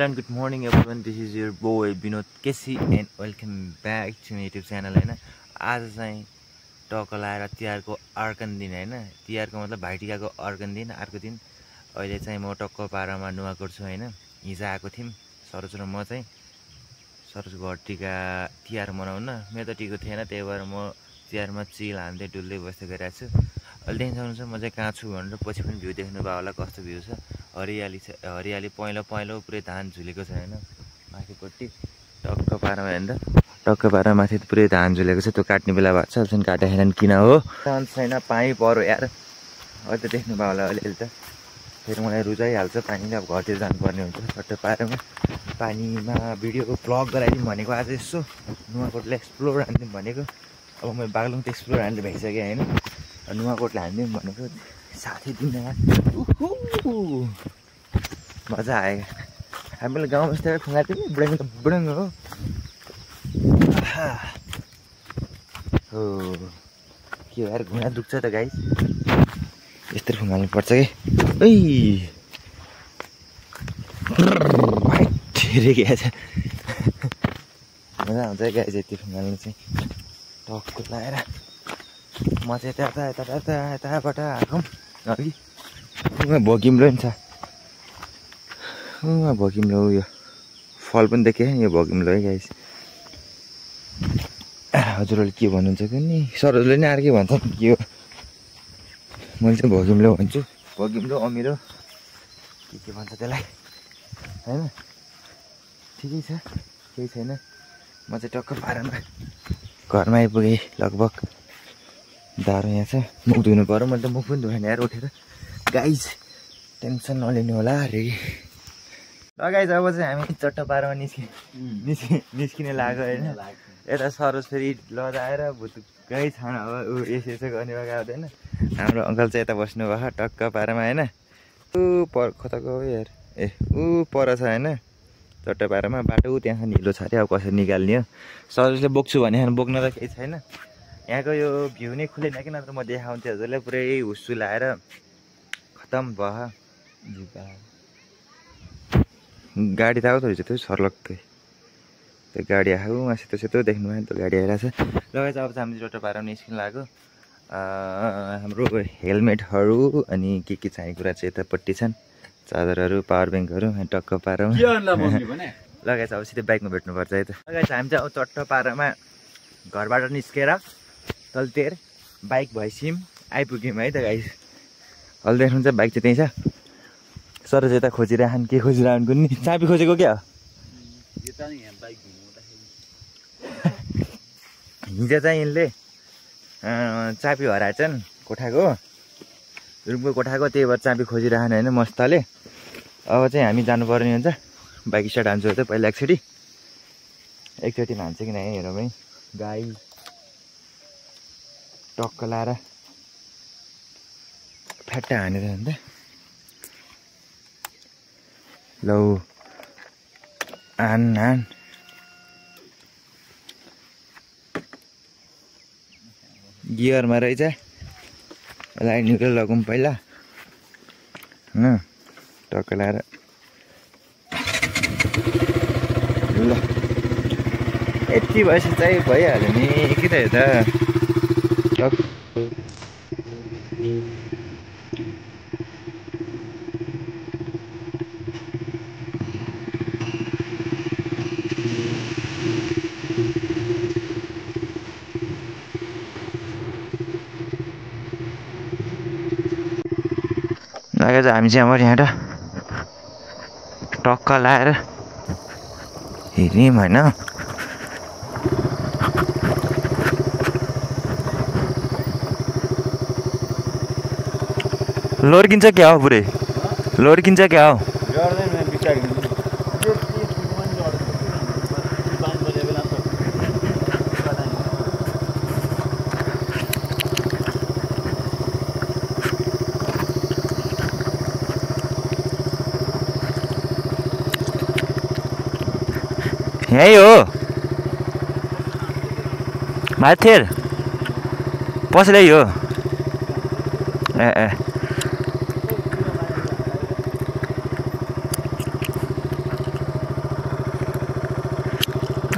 Hello and good morning everyone. This is your boy Vinod Kesi and welcome back to my YouTube channel हैन। आज चाहिँ टक्क लाएर तिहारको अर्कन दिन हैन। तिहारको मतलब भाइटिकाको अर्कन दिन अर्को दिन। अहिले चाहिँ म टक्क पारामा नुवाकोट छु हैन। हिजो आएको थियौं सरोज र म चाहिँ सरोजको घर टिका तिहार मनाउन। मेरो त टिको थिएन त्यही भएर म तिहारमा चिल हान्दै डुल्दै बस्दै गइरहेको छु। अहिले देख्नुहुन्छ म चाहिँ कहाँ छु भनेर पछि पनि भ्यू देख्नु भयो होला कस्तो भ्यू छ। हरियाली छ हरियाली पहेँलो पुरै धान झुलेको छ हैन। माथिपट्टि टक्क पारामा हेर्दा टक्क पारा माथि पुरै धान झुलेको छ। त्यो काट्ने बेला भएको छ अबसम्म काटेन किन हो चान्स छैन। पानी परो यार अहिले त देख्नु भयो होला अलिअलि त फेरि मलाई रुचाइहाल्छ पानीले। अब घरतिर जानुपर्ने हुन्छ टक्क पारामा पानीमा भिडियो भ्लग गराइदिउँ भनेको आज यसो नुवाकोटलाई एक्सप्लोर हान्दिउँ भनेको। अब म बागलुङ त एक्सप्लोर हान्दै भइसकेँ हैन। नुवाकोटलाई हान्दिउँ भनेको साथी दिन मजा आयो। हामीले गाउँ बस्तीमा खुङ्गा थियो बुढाङ त बुढाङ हो। के यार घुँडा दुख्छ त गाइस यस्तै खुङ्गाल्नु पर्छ कि मजा आउँछ गाइस यति खुङ्गाल्नु चाहिँ टक्क लगाएर। म चाहिँ यताबाट आएको अघि भोगिम्लो नि छ। भोगिम्लो यो फल पनि देखेँ यो भोगिम्लो है गाइस। हजुरहरूले के भन्नुहुन्छ कि नि सरोजले नि अर्कै भन्छ के हो। मैले चाहिँ भोगिम्लो भन्छु। भोगिम्लो अमिलो के भन्छ त्यसलाई हैन। ठिकै छ केही छैन। म चाहिँ टक्क पारामा घरमा आइपुगेँ लगभग। दाह्रो यहाँ छ मुख धुनु पर्यो। मैले त मुख पनि धुएन यार उठेर। गाइज टेन्सन नलिनु होला अरे। ल गाइज अब चाहिँ हामी चट्ट पारामा निस्किने लाग्यो होइन। यता सरोज फेरि लजाएर भुतुकै छाना हो यसो गर्ने भएका हुँदैन। हाम्रो अङ्कल चाहिँ यता बस्नु भयो टक्क पारामा होइन। ऊ पर कता गयो यार ए ऊ पर छ होइन चट्ट पारामा बाटो त्यहाँ निलो छ अरे। अब कसरी निकाल्ने हो। सरोजले बोक्छु भने बोक्न त केही छैन। यहाँको यो भ्यू नै खुलेन कि नत्र म देखाउँथेँ हजुरलाई। पुरै हुस्सु लाएर खतम भयो। गाडी त आउँदो रहेछ त्यो सर्लक्कै त्यो गाडी आएको उहाँ सेतो देख्नु भयो नि त्यो गाडी आइरहेको छ। लगाएछ अब चाहिँ हामी टट्ट पारामा निस्किनु लाग्यो। हाम्रो हेलमेटहरू अनि के चाहिने कुरा चाहिँ यतापट्टि छन्। चार्जरहरू पावर ब्याङ्कहरू टक्क पारामा लगाएछ। अब सिधै बाइकमा भेट्नुपर्छ है त। लगाएछ हामी चाहिँ अब चट्ट पारामा घरबाट निस्केर तलतिर बाइक भइसिम आइपुग्यौँ है त गाइस। अहिले देख्नुहुन्छ बाइक चाहिँ त्यहीँ छ। सरोज यता खोजिरहन् के खोजिरहन् कुन्नी चाबी खोजेको क्या हिजो चाहिँ यिनले चाबी हराएछन् कोठाको रुमको कोठाको। त्यही भएर चाबी खोजिरहन् होइन मस्तले। अब चाहिँ हामी जानुपर्ने हुन्छ। बाइक स्टार्ट हान्छु त पहिला एकचोटि हान्छ किन हेरौँ है। गाई टक्क लाएर फ्याट्टा हानेर अन्त लौ आन गियरमा रहेछ। यसलाई न्युट्रल लगाउँ पहिला होइन टक्क लाएर ल यति भएपछि चाहिँ भइहाल्यो नि कि त यता टक्क लागेछ। हामी चाहिँ अब यहाँ टक्क लाएर हेऱ्यौँ होइन। लोर्किन्छ क्या हो पुरै लोर्किन्छ क्या हो। यही हो माथि पसलै हो ए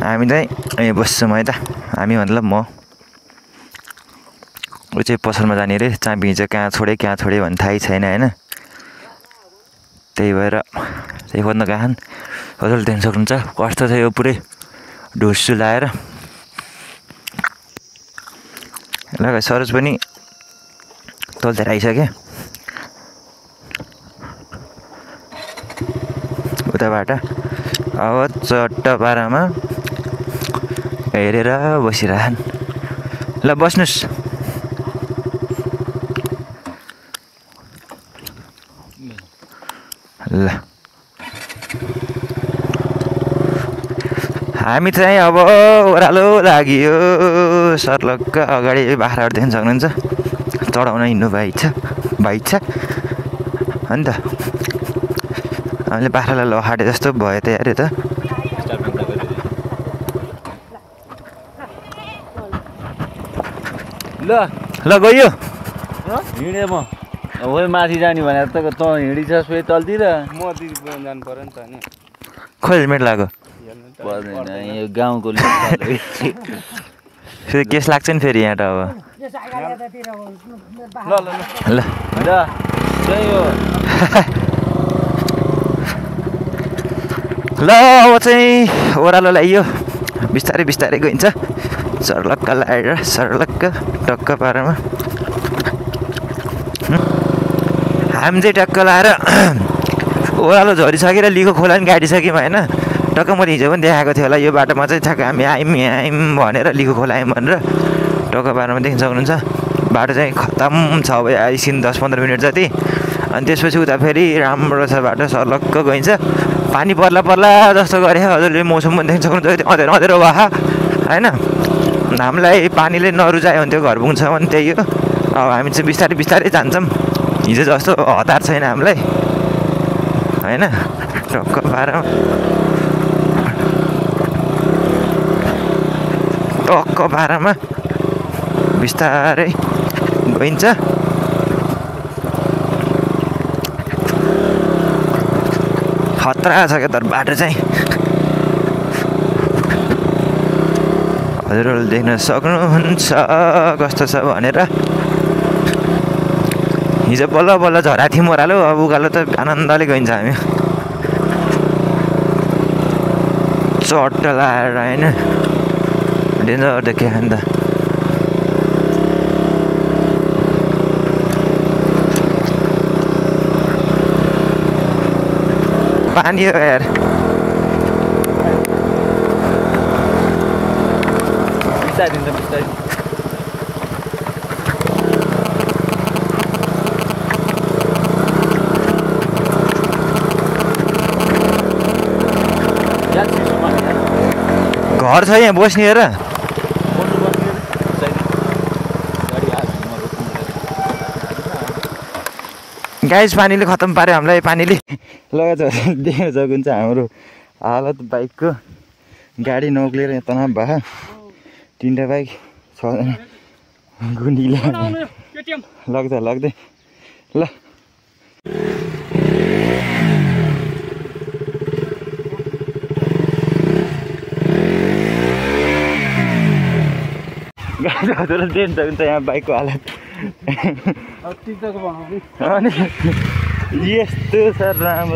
हामी चाहिँ यहीँ बस्छौँ है त। हामी मतलब म ऊ चाहिँ पसलमा जाने अरे, चाबी चाहिँ कहाँ छोडेँ भन्ने थाहै छैन होइन। त्यही भएर त्यही खोज्न गएछन्। हजुरले देख्न सक्नुहुन्छ कस्तो छ यो पुरै ढुस्सु लाएर। ल सरोज पनि तल्तिर आइसक्यो उताबाट। अब चट्ट पारामा हेरेर बसिरहन्। ल बस्नुहोस्। ल हामी चाहिँ अब ओह्रालो लाग्यो। सर्लक्क अगाडि बाख्राहरू देख्न सक्नुहुन्छ। चढाउन हिँड्नु भाइ छ अन्त हामीले बाख्रालाई लखाटे जस्तो भयो त यार। त ल गयो हिँडेँ म। हो माथि जाने भनेर त तँ हिँडिछस् फेरि तलतिर। म दिदी जानु पर्यो नि त नि। खोइ हेलमेट लाग्यो पर्दैन यो गाउँको फेरि केस लाग्छ नि फेरि यहाँ त। अब ल त्यही हो। ल अब चाहिँ ओह्रालो ल्याइयो। बिस्तारै बिस्तारै गइन्छ। सर्लक्क लाएर सर्लक्क टक्क पारामा हामी चाहिँ टक्क लाएर ओह्रालो झरिसकेर लिएको खोला नि गाडिसक्यौँ होइन। टक्क मैले हिजो पनि देखाएको थियो होला यो बाटोमा चाहिँ ठ्याक्क हामी आयौँ भनेर लिएको खोला आयौँ भनेर। टक्क पारामा देख्न सक्नुहुन्छ बाटो चाहिँ खतम छ अब आइसिन 10-15 मिनट जति। अनि त्यसपछि उता फेरि राम्रो छ बाटो सर्लक्क गइन्छ। पानी पर्ला जस्तो गरे हजुरले मौसम पनि देख्न सक्नुहुन्छ। अँधेरो अँधेरो भए होइन। हामीलाई पानीले नरुचायो भने त्यो घर पुग्छ भने त्यही हो। अब हामी चाहिँ बिस्तारै बिस्तारै जान्छौँ। हिजो जस्तो हतार छैन हामीलाई होइन। टक्क पारामा बिस्तारै गइन्छ। खतरा छ क्या तर बाटो चाहिँ। हजुरहरूले देख्न सक्नुहुन्छ कस्तो छ भनेर। हिजो बल्ल झरा थियौँ ओह्रालो। अब उकालो त आनन्दले गइन्छ हामी। चट्ट लाएर होइन डेन्जर देख्यो नि त। पानी हो यार। बिस्तारै घर छ यहाँ बस्ने हेर। गाइस पानीले खतम पार्यो हामीलाई पानीले। लगाएर देख्न सक्नुहुन्छ हाम्रो हालत बाइकको। गाडी नउक्लिएर यहाँ तनाव भयो। 3टा बाइक 6जना गुन्डीले लाग्दै ल। हजुरले देख्न सक्नुहुन्छ यहाँ बाइकको हालत। अनि यस्तो छ राम।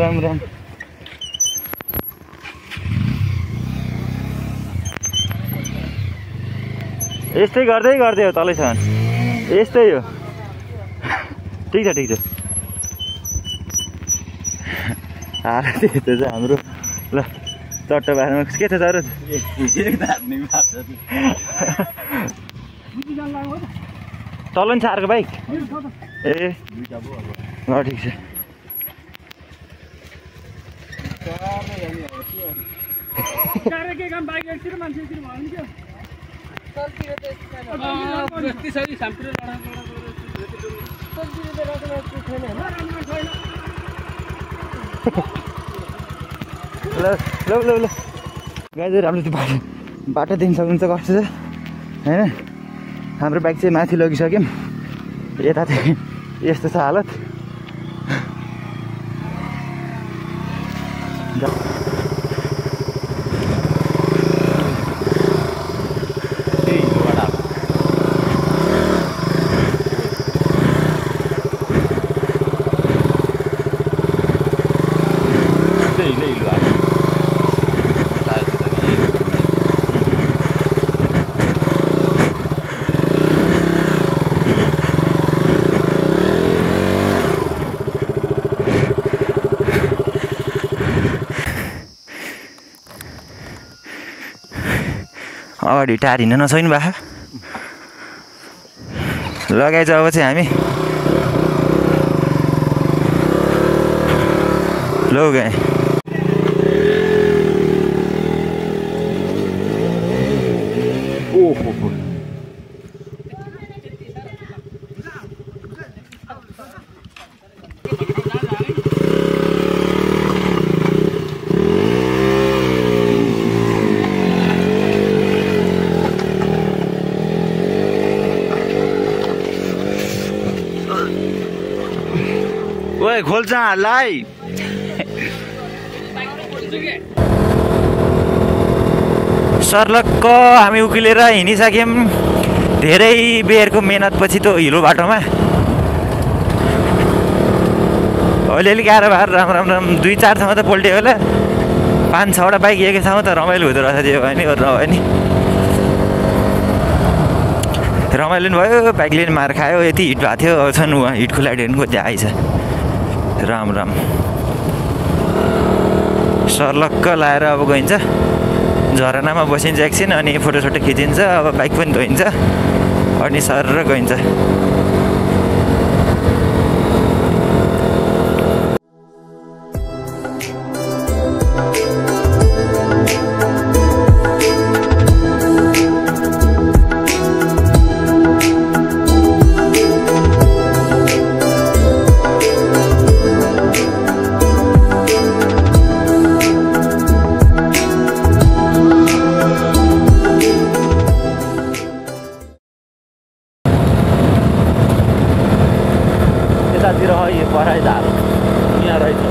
यस्तै गर्दै हो तलैसम्म। यस्तै हो। ठिक छ हालत यस्तो छ हाम्रो। ल चट्ट बाटोमा के छ तर तल नि छ अर्को बाइक। ए ल ठिक छ। ल गाइजहरू हामीले त्यो बाटो देख्न सक्नुहुन्छ कस्तो छ होइन। हाम्रो बाइक चाहिँ माथि लगिसक्यौँ। यता चाहिँ यस्तो छ हालत। अगाडि टार हिँड्न नसक्नु भए लगाइ चाहिँ अब चाहिँ हामी लौ गएँ ओए खोल्छ हाललाई सर्लक्क हामी उक्लिएर हिँडिसक्यौँ धेरै बेरको मेहनतपछि त हिलो बाटोमा अलिअलि गाह्रो भएर राम 2-4 ठाउँमा त पल्ट्यो होला 5-6वटा बाइक एकै ठाउँमा त रमाइलो हुँदो रहेछ त्यो भयो नि नभए नि रमाइलो पनि भयो बाइकले पनि मार खायो यति हिट भएको थियो अब छन् उहाँ हिटको लागि हेर्नु खोज्दै आइछ राम सर्लक्क लाएर अब गइन्छ झरनामा बसिन्छ एकछिन अनि फोटोसोटो खिचिन्छ अब बाइक पनि धोइन्छ अनि सर गइन्छ यतातिर यो पराई धार यहाँ रहेछ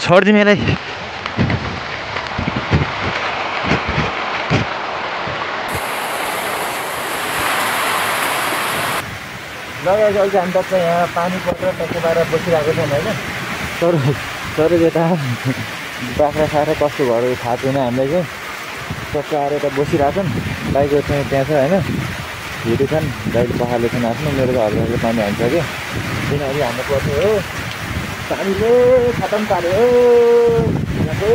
छोड्दिउँ यसलाई लगाएर अहिले हामी त यहाँ पानी परेर टक्कै पारेर बसिरहेको छौँ होइन तर यता बाख्रा साख्रा कस्तो भयो थाहा छैन हामीलाई चाहिँ टक्कै आएर यता बसिरहेछन् बाइकहरू चाहिँ त्यहाँ छ होइन हिँडेको छन् दाइले पखाले छन् आफ्नो मेरो त हल्का पानी हालिसक्यो किनभने हाम्रो पर्ने हो पानीले खतम पार्यो यहाँको